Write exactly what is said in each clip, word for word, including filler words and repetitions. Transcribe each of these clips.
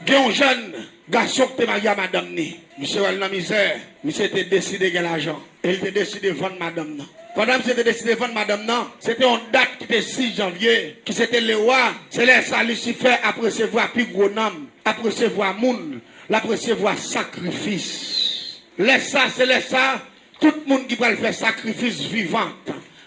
Gen yon jèn gason ki te marye a madanm ni. Misye wè l nan mizè. Misye te deside gen lajan. E li te deside vann madanm nan. Pandan misye te deside vann madanm nan, se te yon dat ki te sis janvye, ki se te lè a. Se lè sa Lisifè ap resevwa pi gwo nanm, ap resevwa moun, l ap resevwa sakrifis. Lè sa, se lè sa, tout moun ki pral fè sakrifis vivan,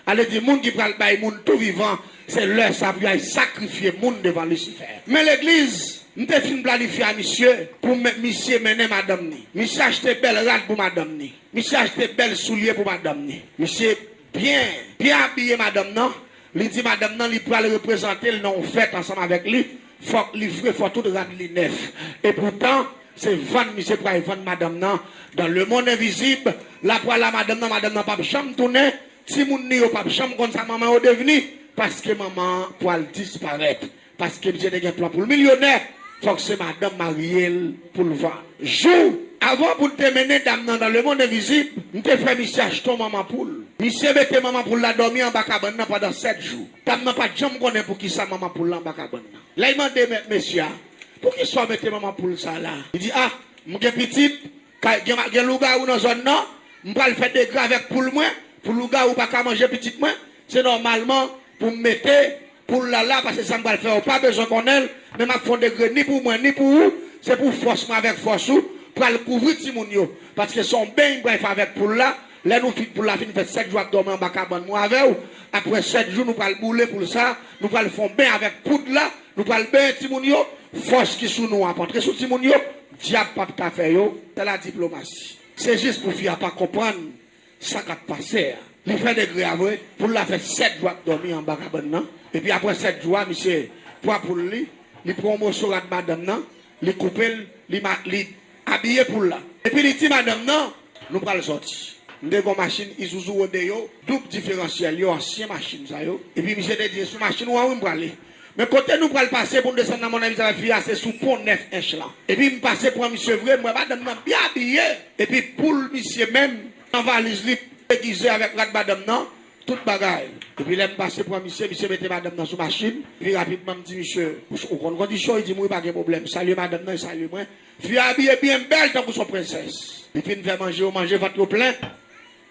ale di moun ki pral bay moun tou vivan, se lè sa pou y al sakrifye moun devan Lisifè. Men legliz, m te fin planifye a misye pou men- misye mennen madanm ni. Misye achte bèl rad pou madanm ni. Misye achte bèl soulye pou madanm ni. Misye byen, byen abiye madanm nan. Li di madanm nan li pral reprezante l nan yon fèt ansanm avèk li. Fòk li fre, fò tout rad li nèf. Epoutan, se vann misye pral vann madanm nan. Dan lemonn envizib, l ap pral a madanm nan, madanm nan p ap janm tounen. Timoun ni yo p ap janm konn sa manman yo devni, paske manman an pral disparèt. Paske misye te gen plan pou l milyonè, fòk se madanm marye l pou l vann. Jou, avan pou n te mennen dam nan dan lemonn envizib, m te fè misye achte yon manman poul. Misye mete manman poul la dòmi anba kabann nan pandan sèt jou. Dam nan pa t janm konnen poukisa manman poul la anba kabann nan. Lè l mande mèt mesye a, "Poukisa w mete manman poul sa la?" Li di, "A, m gen pitit, ka- gen, gen lougawou nan zòn nan, m pral fè degre avèk poul mwen, pou lougawou pa ka manje pitit mwen, se nòmalman pou m mete poul la la, paske sa m pral fè, ou pa bezwen konnen l, men m ap fè yon degre ni pou mwen, ni pou ou, se pou fòs mwen avèk fòs ou, pral kouvri timoun yo, paske se yon beny m pral fè avèk poul la, lè nou fin, poul la fin fè sèt jou ap dòmi anba kabann mwen avè w, apre sèt jou, nou pral boule poul sa, nou pral fè yon beny avèk poud la, nou pral benyen timoun yo, fòs ki sou nou ap antre sou timoun yo, dyab p ap ka fè yo, se la diplomasi." Se jis pou fi a pa konprann sa k ap pase a. Li fè degre a vre, poul la fè sèt jou ap dòmi anba kabann nan. Epi apre sèt jou a, misye pran poul li, li pran yon moso rad madanm nan, li koupe l, li, ma- li abiye poul la. Epi li di madanm nan, "Nou pral sòti." M te gen yon machin Isuzu Rodeo, doub diferansyèl yo, ansyen machin sa yo. Epi misye te di, "Sou machin ou an wi m prale." Men kote nou pral pase pou n desann nan Mòn Envizib avèk fi a, se sou pon nèf ench lan. Epi m pase pran misye vre, m wè madanm nan byen abiye. Epi poul misye menm, nan valiz li, degize avèk rad madanm nan, tout bagay. Epi lè m pase pran misye, misye mete madanm nan sou machin. Epi rapidman m di misye, "Ou konn kondisyon?" Li di m, "Wi, pa gen pwoblèm." Salye madanm nan, li salye mwen. Fi a abiye byen bèl tankou s on prensès. Li fin fè manje yo manje, vant yo plen.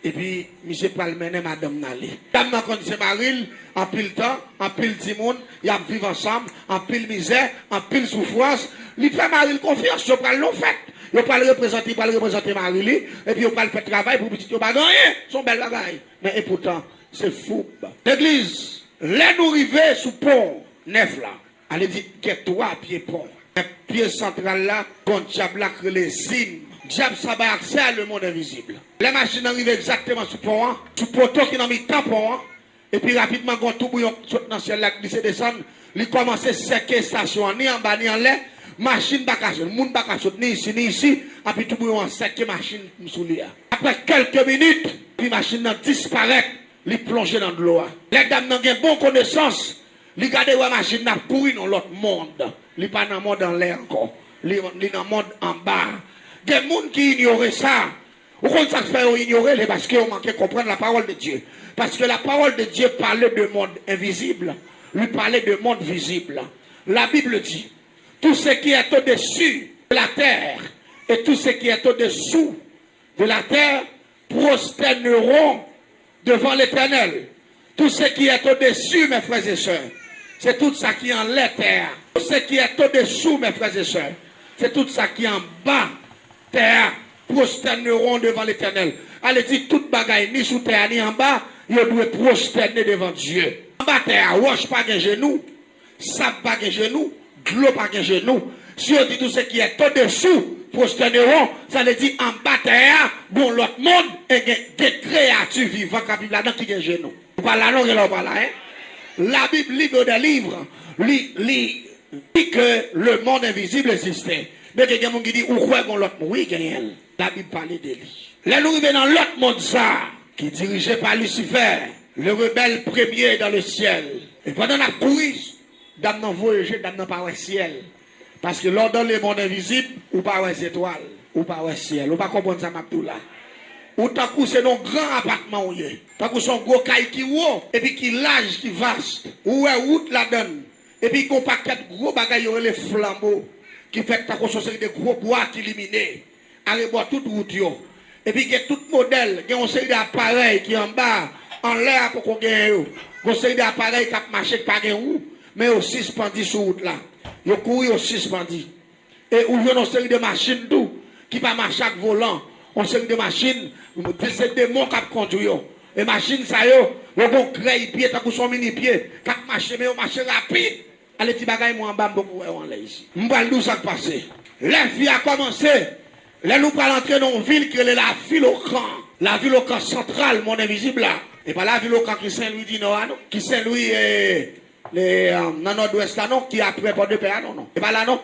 Epi misye pral mennen madanm nan ale. Dam nan konn se mari l, anpil tan, anpil timoun, y ap viv ansanm, anpil mizè, anpil soufrans. Li fè mari l konfyans, yo pral nan yon fèt. Yo pral reprezante, li pral reprezante mari li, epi yo pral fè travay pou pitit yo pa gen anyen. Se yon bèl bagay. Men epoutan, se foub. Legliz, lè nou rive sou pon nèf la, ale di, gen twa pye pon. Men pye santral la, gon dyab la k rele Zim. Dyab sa bay aksè a lemonn envizib. Lè machin nan rive egzakteman sou pon an, sou poto ki nan mitan pon an, epi rapidman gon toubouyon sot nan syèl la k glise desann, li kòmanse sèke estasyon an, ni anba ni anlè, machin pa ka sot, moun pa ka sot ni isi ni isi, epi toubouyon an sèke machin m sou li a. Apre kèlke minit, epi machin nan disparèt, li plonje nan dlo a. Lè dam nan gen bon konesans, li gade wè machin nan ap kouri nan lòt mond. Li pa nan mond anlè ankò. Li, li nan mond anba. Gen moun ki inyore sa. Ou konn sa k fè yo inyore l? Se paske yo manke konprann la parole de Dieu. Parce que la parole de Dieu parle de monde invisible, lui parler de monde visible. La Bible dit, tout ce qui est au-dessus de la terre et tout ce qui est au-dessous de la terre prosterneront devant l'Éternel. Tout ce qui est au-dessus, mes frères et sœurs, c'est tout sa ki anlè tè a. Tout ce qui est au-dessous, mes frères et sœurs, c'est tout sa ki anba tè a, prosterneront devant l'Éternel. Ale di tout bagay, ni sou tè a, ni anba, yo dwe pwostène devan Dye. Anba tè a, wòch pa gen jenou. Sab pa gen jenou, dlo pa gen jenou. Si yo di tout ce qui est au-dessous prosterneront, sa vle di anba tè a, gon lòt mond, e gen de kreyati vivan k ap viv ladan ki gen jenou. Ou pa la non, gen lè ou pa la, en. La Bible livre des livres, li, li di ke le monde invisible existe. Men ke gen moun ki di, ou kwè gon lòt mond? Wi, genyen l. La Bible pale de li. Lè nou rive nan lòt mond sa, ki dirije pa Lisifè, le rebelle premier dans le ciel. E pandan n ap kouri, dam nan voye je, dam nan pa wè syèl. Paske lè w dans le monde invisible, ou pa wè zetwal, ou pa wè syèl. Ou pa konprann sa m ap di w la. Ou tankou se nan yon gran apatman ou ye. Tankou se yon gwo kay ki wo, epi ki laj, ki vas. Ou wè wout ladan l. Epi gen yon pakèt gwo bagay yo rele flanbo. ki fèt tankou se yon seri de gwo bwa ki limine arebò tout wout yo. Epi gen tout modèl, gen yon seri de aparèy ki anba, anlè a poko genyen yo. Gen yon seri de aparèy k ap mache ki pa gen wou, men yo sispandi sou wout la. Yo kouri, yo sispandi. E ou jwenn yon seri de machin tou ki pa mache ak volan. Yon seri de machin, se demon k ap kondwi yo. E machin sa yo, yo gon grèy pye tankou se yon mini pye k ap mache, men yo mache rapid. Ale ti bagay mwen anba, m poko wè yo anlè isi. M pral di w sa k pase. Lè fi a kòmanse, lè nou pral antre nan yon vil ki rele Lavilokan. Lavilokan santral, mond envizib la. E pa Lavilokan ki Senlwi di Nò a non, ki Senlwi, e, e, nan Nòdwès la non, ki aprè Pòdepè a non, non. E pa la non.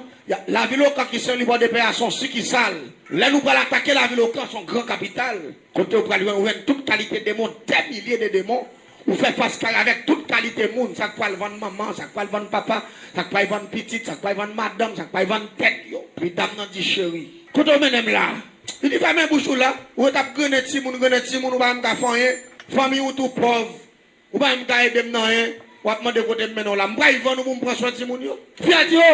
Lavilokan ki Senlwi Pòdepè a se yon sikisal. Lè nou pral atake Lavilokan, se yon gran kapital. Kote ou pral jwenn, ou jwenn tout kalite demon, dè milye de demon. Ou fè fas kare avèk tout kalite moun, sa k pral vann manman, sa k pral vann papa, sa k pral vann pitit, sa k pral vann madanm, sa k pral vann tèt yo. Epi dam nan di, cheri, kote w mennen m la? Li di, fèmen bouch ou la. Ou ret ap grennen timoun, grennen timoun, ou pa menm ka fè anyen. Fanmi ou tou pòv. Ou pa menm ka ede m nan anyen. W ap mande kote m mennen w la. M pral vann ou pou m pran swen timoun yo. Fi a di, o,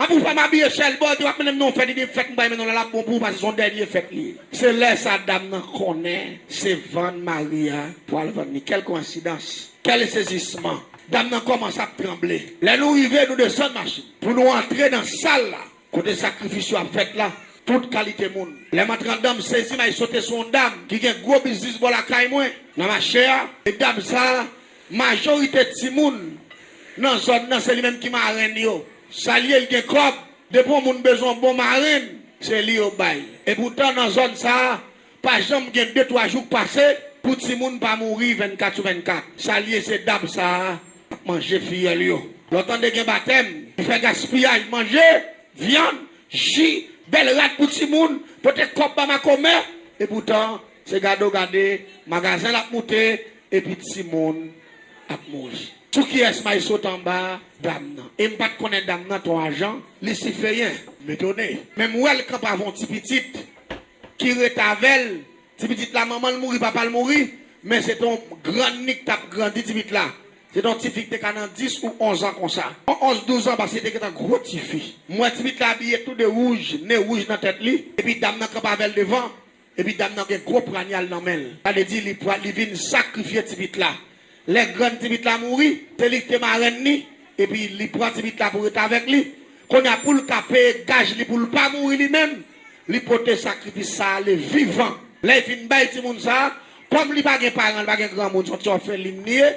anpi w fè m abiye chèlbò, di w ap mennen m nan yon fèt, li di fèt m pral mennen w la, l ap bon pou ou, paske se yon dènye fèt li ye. Se lè sa dam nan konnen se vann mari a pral vann li. Kèl koyensidans! Kèl sezisman! Dam nan kòmanse ap tranble. Lè nou rive, nou desann machin pou nou antre nan sal la, kote sakrifis yo ap fèt la, tout kalite moun. Lè m antre anndan, m sezi, m al sote sou yon dam ki gen gwo biznis bò lakay mwen, nan mache a. E dam sa a, majorite timoun nan zòn nan, se li menm ki marenn yo. Sa l ye, l gen kòb. Depi yon moun bezwen yon bon marenn, se li yo bay. Epoutan, nan zòn sa a, pa janm gen de twa jou k pase pou timoun pa mouri vennkat sou vennkat. Sa l ye, se dam sa a k ap manje fiyèl yo. Lè w tande gen batèm, li fè gaspiyaj manje, vyann, ji, bèl rad pou timoun, pote kòb ba makomè. Epoutan, se gade w gade, magazen l ap moute, epi timoun ap mouri. Sou kiyès m al sote anba? Dam nan. E m pa t konnen dam nan te yon ajan lisiferyen. M etone. Men m wè l kanpe avè yon ti pitit ki rete avè l. Ti pitit la, manman l mouri, papa l mouri, men se te yon grann ni k t ap grandi ti pitit la. Se te yon tifi ki te ka nan dis ou onz an konsa. Yon onz, douz an, paske li te gentan gwo tifi. M wè ti pitit la abiye tou de wouj, ne wouj nan tèt li, epi dam nan kanpe avè l devan, epi dam nan gen gwo pwanyal nan men l. Sa vle di li pral, li vin sakrifye ti pitit la. Lè grann ti pitit la mouri, se li ki te marenn li, epi li pran ti pitit la pou rete avèk li. Kounye a, pou l ka peye gaj li, pou l pa mouri li menm, li pote sakrifis sa ale vivan. Lè l fin bay timoun sa a, kòm li pa gen paran, li pa gen granmoun, se yon ti òfelin li ye,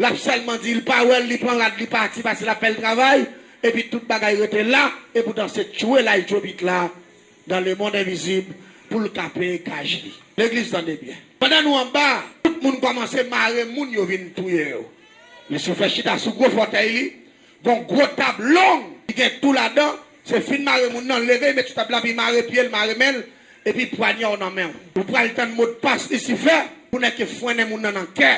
l ap sèlman di l pa wè l, li pran rad li pati, pase l ap fè l travay, epi tout bagay rete la, epoutan se tchwe l al tchwe pitit la dans le monde invisible pou l ka peye gaj li. Legliz, tande byen. Pandan nou anba, tout moun kòmanse mare moun yo vin touye yo. Lisifè chita sou gwo fòtèy li, gon gwo tab long, li gen tou ladan, se fin mare moun nan, leve, met sou tab la, epi mare pye l, mare men l, epi pwanyè w nan men w. Ou pral tann modpas Lisifè pou nèg ki fwennen moun nan nan kè.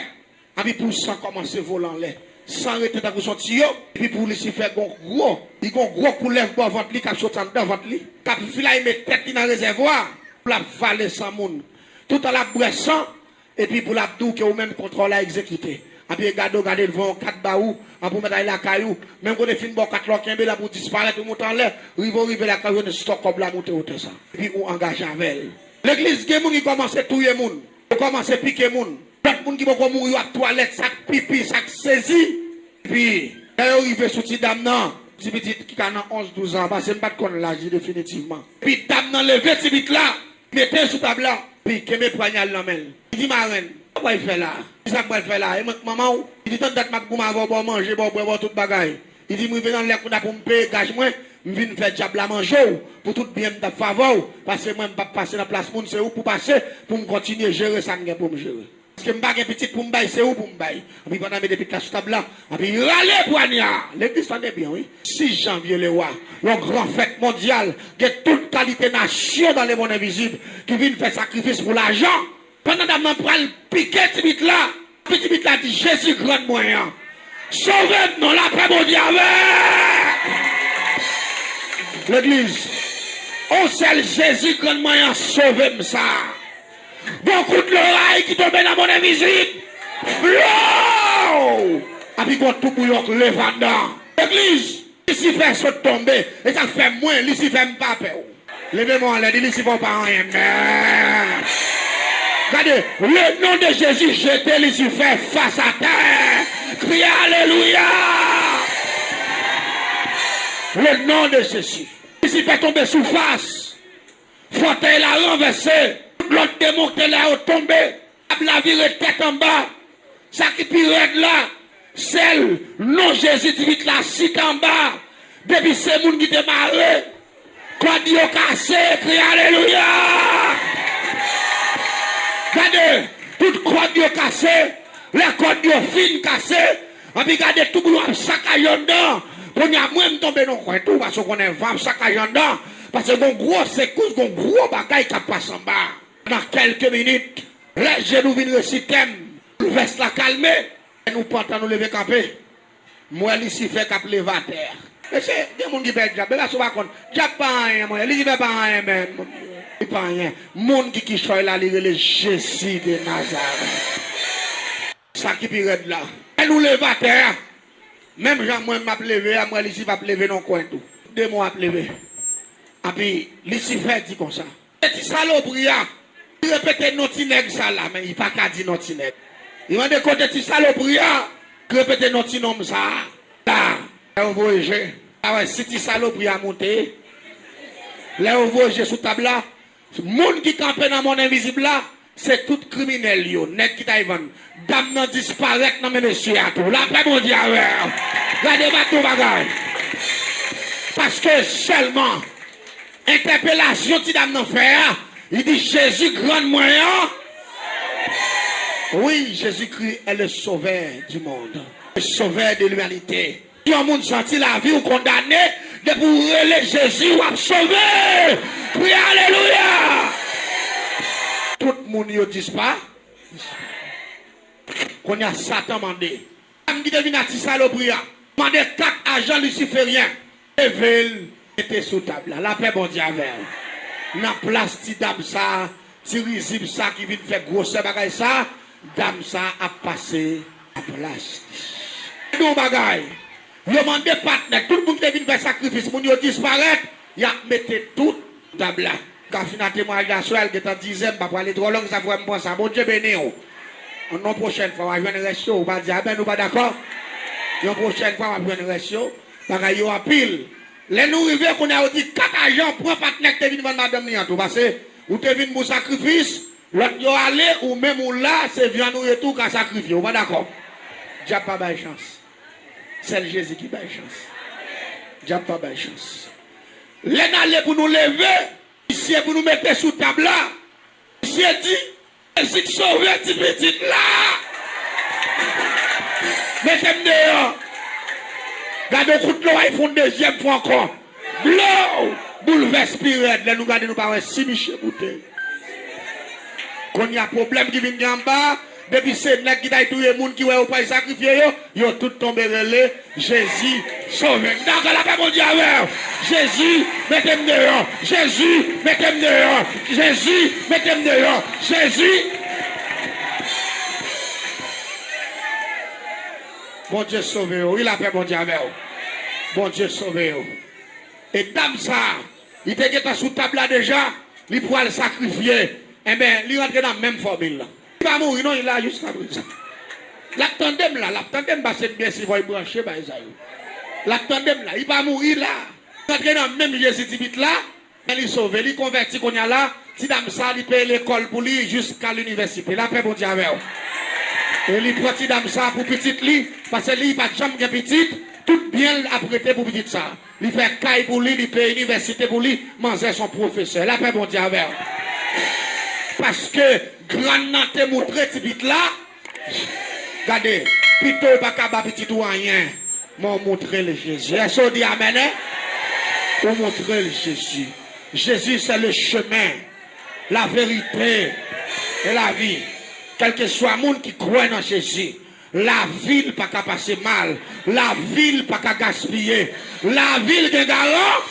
Epi pou san kòmanse vole anlè. San rete tankou se yon tiyo. Epi pou Lisifè gon gwo, li gon gwo koulèv bò vant li k ap soti anndan vant li, k ap filayme tèt li nan rezèvwa pou l ap vale san moun. Toutan l ap bwè san, epi pou l ap di w ke ou menm kontra w la egzekite. Epi gade w gade l voye yon kat ba ou, epi ou mèt al lakay ou. Menm kote fin ba w kat la w kenbe l, epi ou disparèt, ou monte anlè, rive w rive lakay ou, jwenn stòk kòb la moute wotè sa. Epi ou angaje avè l. Legliz, gen moun ki kòmanse touye moun. Yo kòmanse pike moun. Lòt moun ki poko mouri yo ap twalèt, sa k pipi, sa k sezi. Epi, lè yo rive sou ti dam nan, ti pitit ki ka nan onz, douz an, paske m pa t konn laj li definitivman. Epi dam nan leve ti pitit la, mete l sou tab la, epi kenbe pwanyal nan men l. Li di, marenn, sa w pral fè la? Kisa w pral fè la? E mwen k manman w? Li di, tann dat m ap goumen avè w, ba w manje, ba w bwè, ba w tout bagay. Li di, m rive nan lè kounye a pou m peye gaj mwen, m vin fè dyab la manje w pou tout byen m t ap fè avè w, paske mwen m p ap pase nan plas moun, se ou k pou pase pou m kontinye jere sa m gen pou m jere. Paske m pa gen pitit pou m bay, se ou pou m bay. Epi pandan mete pitit la sou tab la, epi rale pwanyè a. Legliz, tande byen, wi. Sis janvye, Lewa, yon gran fèt mondyal, gen tout kalite nasyon dans le monde invisible ki vin fè sakrifis pou lajan. Pandan dam nan pral pike ti pitit la, epi ti pitit la di, Jezi grann mwen an, sove m non, lapè Bondye avè. Legliz, on sèl Jezi grann mwen an sove m sa. Gon kout loray ki tonbe nan mond envizib. Blow! Epi gon toubouyon k leve anndan. Legliz, ki Lisifè sot tonbe. E sa k fè mwen, Lisifè, m pa pè w. Leve men w anlè, di Lisifè w pa anyen, men. Gade, le nom de Jésus, jete Lisifè fas atè. Kriye alelouya. Le nom de Jésus. Lisifè tonbe sou fas. Fòtèy la ranvèse. Tout lòt demon ki te la yo tonbe. Tab la vire tèt anba. Sa ki pi rèd la, sèl non Jezi di vit la site anba. Depi se moun ki te mare, kòd yo kase, kriye alelouya. Gade, tout kòd yo kase, lè kòd yo fin kase, anpi gade tout moun ap sakaje anndan. Kounye a mwen m tonbe nan kwen tou, paske w konnen van ap sakaje anndan, paske gon gwo sekous, gon gwo bagay k ap pase anba. Nan kèlke minit, lè je nou vin resi tèm, vès la kalme, lè nou pantan nou leve kanpe, m wè Lisifè k ap leve atè a. Mesye, gen moun ki pè dyab, men si w pa konn, dyab pa anyen, mwen, Lisifè pa anyen menm. Li pa anyen. Moun ki kichòy la, li rele Jezi de Nazarèt. Sa ki pi rèd la. Lè nou leve atè a, menm jan mwen m ap leve a, m wè Lisifè ap leve nan kwen tou. Demon ap leve. Epi Lisifè di konsa, "E ti salopri a ki repete non ti nèg sa la, men li pa ka di non ti nèg." Li mande, "Kote ti salopri a ki repete non ti nonm sa a la?" Lè yo voye je, a wè si ti salopri a moute. Lè yo voye je sou tab la, moun ki kanpe nan mond envizib la, se tout kriminèl yo, nèg ki t al vann. Dam nan disparèt nan men mesye a tou. Lapè Bondye avè w. Gade, m ap di w bagay. Paske sèlman entèpelasyon ti dam nan fè a, li di, "Jezi grann mwen an." Oui, Jésus-Christ est le sauveur du monde, le sauveur de l'humanité. Si yon moun santi lavi w kondane, depi w rele Jezi, w ap sove. Kriye alelouya. Tout moun yo dispa. Kounye a Satan mande, dam ki te vin ak ti salopri a, mande kat ajan lisiferyen leve l, mete sou tab la. Lapè Bondye avè w. Nan plas ti dam sa, ti rizib sa ki vin fè gwosè bagay sa, dam sa ap pase nan plas li. Di w bagay, yo mande patnè, tout moun ki te vin fè sakrifis, moun yo disparèt, y ap mete tout tab la. M ka fin a temwayaj la aswè a, l gentan diz è, m pa prale twò long, sa fè m pran sa. Bondye beni w. Yon pwochèn fwa, w a jwenn rès yo, ou pa di amèn, ou pa dakò? Yon pwochèn fwa, w ap jwenn rès yo. Bagay yo anpil. Lè nou rive, kounye a yo di, kat ajan pran patnè ki te vin vann madanm li an tou. Paske ou te vin pou sakrifis, lòt yo ale, ou menm ou la, se vyann ou ye tou, ou ka sakrifye. Ou pa dakò? Dyab pa bay chans. Sèl Jezi ki bay chans. Dyab pa bay chans. Lè n ale pou nou leve, misye pou nou mete sou tab la, misye di, "Jezi k sove ti pitit la, mete m deyò." Gade yon kout dlo, ay fè yon dezyèm fwa ankò. Blow! Boulvès pi rèd. Lè nou gade, nou pa wè si misye moute. Kounye a, pwoblèm ki vin gen anba, depi se nèg ki t al touye moun ki wè yo pral sakrifye yo, yo tout tonbe rele, "Jezi, sove m." Dakò, lapè Bondye avè w. Jezi, mete m deyò. Jezi, mete m deyò. Jezi, mete m deyò. Jezi. Bondye sove yo. Wi, lapè Bondye avè w. Bondye sove yo. E dam sa, li te gentan sou tab la deja, li pral sakrifye. Enben, li rantre nan menm fòmil la. Li pa mouri non, li la jiska prezan. L ap tande m la, l ap tande m, pase m byen sivòy branche bay sa yo. L ap tande m la, li pa mouri la. Li rantre nan menm Jezi ti pitit la, men li sove, li konvèti kounye a la. Ti dam sa, li peye lekòl pou li jiska linivèsite. Lapè Bondye avè w. E li pran ti dam sa pou pitit li, paske li pa t janm gen pitit, tout byen l ap rete pou pitit sa. Li fè kay pou li, li peye inivèsite pou li, manzè s on pwofesè. Lapè Bondye avè w. Paske grann nan te moutre ti pitit la, gade, pito w pa ka ba pitit ou anyen, men w moutre l Jezi. Èske w di amèn, en? Ou moutre l Jezi. Jezi, se le chemen, la vérité et la vie. Kèlkeswa moun ki kwè nan Jezi, lavi l pa ka pase mal. Lavi l pa ka gaspiye. Lavi l gen garan.